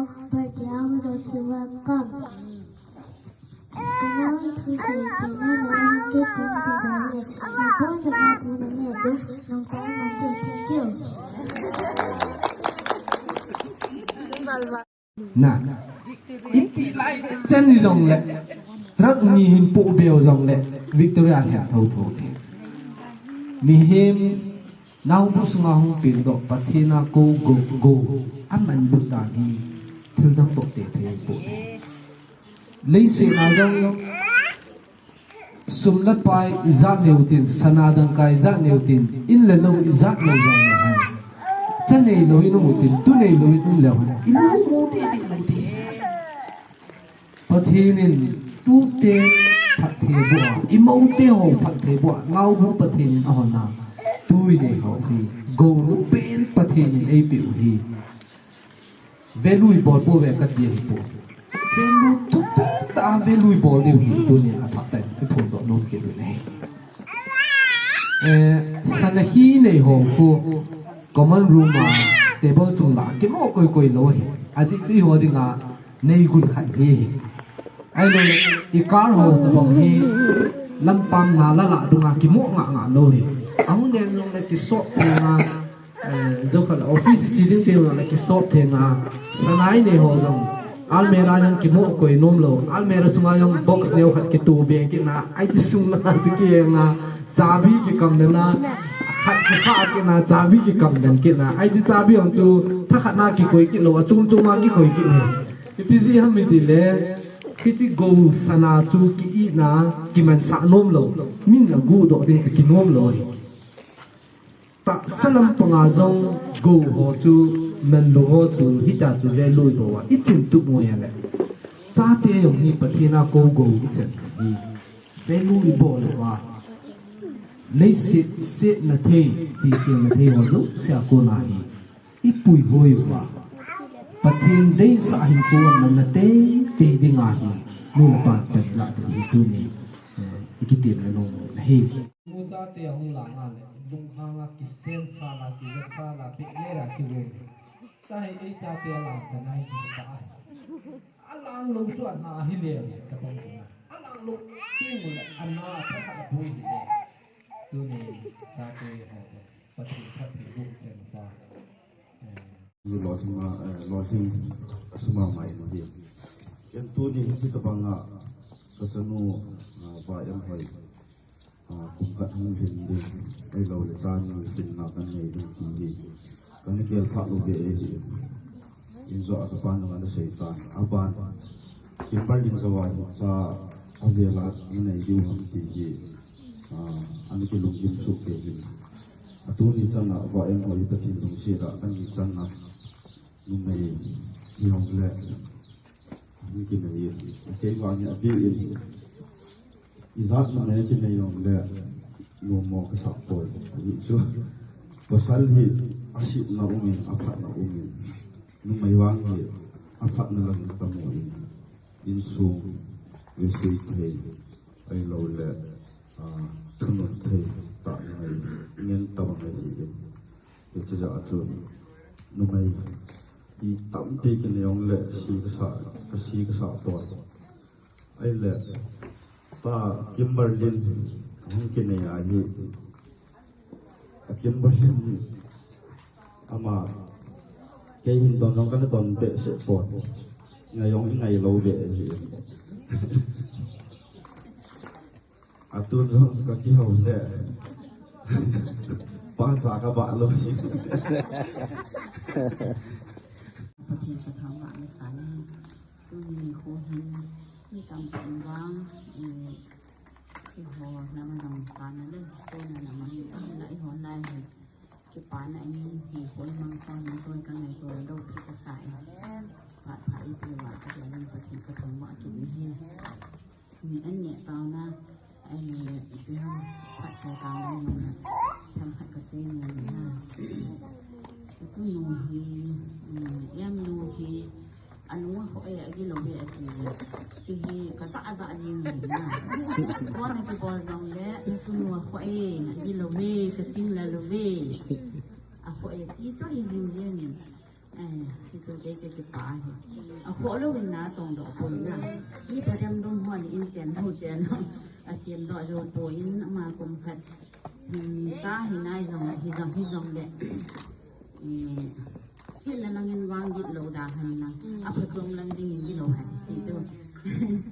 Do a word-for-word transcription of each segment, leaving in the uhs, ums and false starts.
Birthday a hung jouse welcome. Ka nao in thu sei te na lo in ke pu ti ba le. Na bon na ba pu na ne do. Nang ta na te thank you. Na. Iti lai chan ni jong le. Truck ni hin pu beu jong le. Victoria hian tho tho. Mihem Naobu sunga hung pengdoh Pathen a kou go, go, aman bu dan hi thil dang toh tei thei poi. Leiset a jong sum le pai ijat neu tin, sana dangka ijat neu tin, in le lou ijat neu jong le hen. Cha nei lou in um u tin, tu nei lou in um leu hen. I lou mu ti, ti lou ti. Pathen in tute phatthei boh a, i moute ho phatthei boh a, Naobu Pathen in ahon a, tui nei ho hi, gou nu pen Pathen in eipeh u hi. Value i bol pouve kati ahi poi. Value thupha tah a value i bol diu hi, tuni a phatah in i phondoh nom kit u ahi. Eh, sana hi nei ho khu common room a table chung lah kimoh koi koi lou hi. Ajeh chu eiho dinga nei gun khat hi hi. Ahilou le, i car ho tabang hi lampam na la lah dunga kimoh ngah ngah lou hi. Ahung nen jong le kisop thei nga, eh, jo khat office chi ding te jong le kisop thei nga. Sana i nei ho jong almirah jong kimoh koi nom lou. Almirah sunga jong box neo khat kitu be kit na. Ai ti sung na chi ki na. Chabi kikam den na. Khat kikha kit na, chabi kikam den kit na. Ai ti chabi jong chu thakhat na kikoi kit lou. Achum chum a kikoi kit na. Ipi jeh ham iti le, hiche gou sana chu ki-itna, kimansah nom lou, min aguhdoh ding chu kinom lou hi. Tahsa lampanga jong gou ho chu, manlu ho chu, hitia chu value i bol uva, i chin tup u ahile. Chate jong hi Pathen a kou gou i chan hi. Value i bol uva. Leiset, setna thei, chikhelna thei ho jouse a kona hi. I puihoi uva. Pathen deisah hin chu na na tei tei ding ahi. Nu le pa pen lah ding hi tuni, eh, i kitem le nom na hi. Nu chate ahung lang a le, lunghang a kisen sa la, kija sa la, pek le la kive. Tahi ei chate a lang chan ahi kiti ta ahi. Alang lou chu ana hi le, ka pang chu na. Alang lou, ti mu le, ana thakhat a pui hi le. Tuni, chate ho chu. Pathen phatthei boh chen pa. Eh. Lolhing a, eh, lolhing suma mai mo hi. Ken tuni hiche tabang a, ka chanu, ah, Vaihoi, ah, kum khat hung lhin ding, ahilou le cha ni lhinna kan nei ding ti hi. Kan kel pha lou ve ahi. In jo a ka pa nung ana sei tan. Aban. Kimberlin jo a hi cha a vel a na nei diu ham ti hi. Ah, ana kilunggim suh kei hin. Atuni chan a Vaihoi Pathen lungset a ani chan a numei hi hung le. Hung kinei in. Keima ni a bi in. Ijat numei kinei hung le. Numo kasa poi. Ani chu. Pasal hi asitna um in, aphatna um in. Numei vang hi aphatna lang tamu in. Insung, insui thei, ahilou le, ah, thunun thei, tah ngai, ngen tabang ahi in. Hiche jeh a chun, numei, i tampi kinei hung le, si kasa, kasi kasa poi. Ahile, pa Kimberlin, hung kinei ahi. A Kimberlin ama kei hin don jong kana don behseh pon. Ngai jong i ngai lou be hi. Atun jong ka kihou le. Pa cha ka ba lou si. Pathen ka thangvah masa e. Tuni nikho hin mi tamtah in vang, eh, eiho lam a dong pana le, sona lam a hi, la eiho lai hi, kipana in, nikho hi mangcha in, tun ka ngaito lou, kipasa in. Phat pha i pi va, ka lam in Pathen ka thangvah kit in hi. Ni an neh taona, Ahile, ipi ham, phat chai tang lang jong le, themkhat kasei nom na. Itunu hi, um, em nu hi, anu ho e, agilou e, ati. Chu hi, kajah jah jing hi na. Kona kibol jong le, itunu ho e, agilou e, kaching la lou e. Aho e, ti chu hi jing jing in. Eh, hichu kei kakipah ahi. Akhoh louvin natongdoh poi na. Mi pharem dom hon in chen ho chen ho. Asemdoh jou poi in ama kum khat. Hmm, cha hinai jong, hijong, hijongle. Eh, simna langin vang git lou da hen lang. Aphasom lang dingin gilou hen. Hichu. Hmm.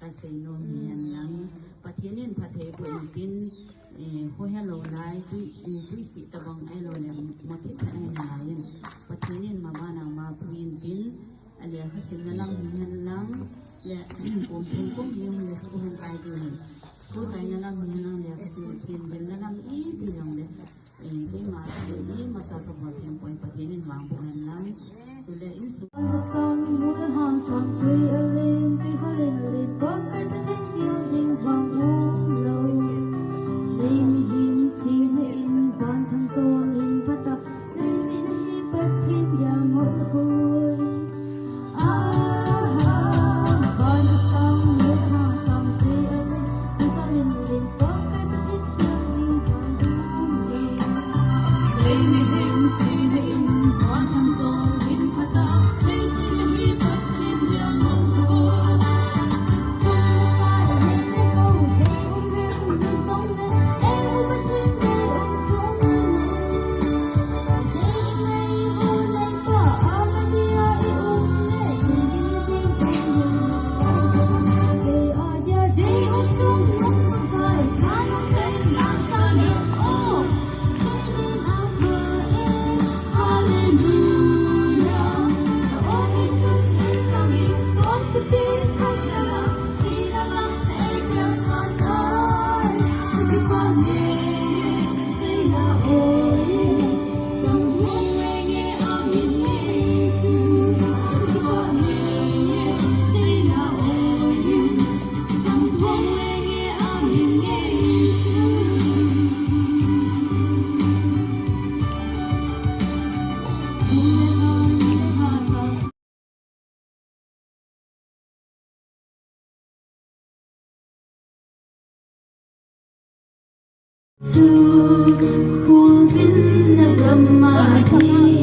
Kasei nom hihen lang, Pathen in phatthei boh intin, eh, khohel lou lai, tui, eh, tuisih tabang ahilou le, mothip phat ahi nalai in. Pathen in maban a mapui intin, ale khasimna lam hihen lang, le, kom thum kom hihen le school hung kai ding hi. School kaina lam hihen lang le, khasim, sim, sim, na lam ipi jong le. Chu, kul sin na gam a hi.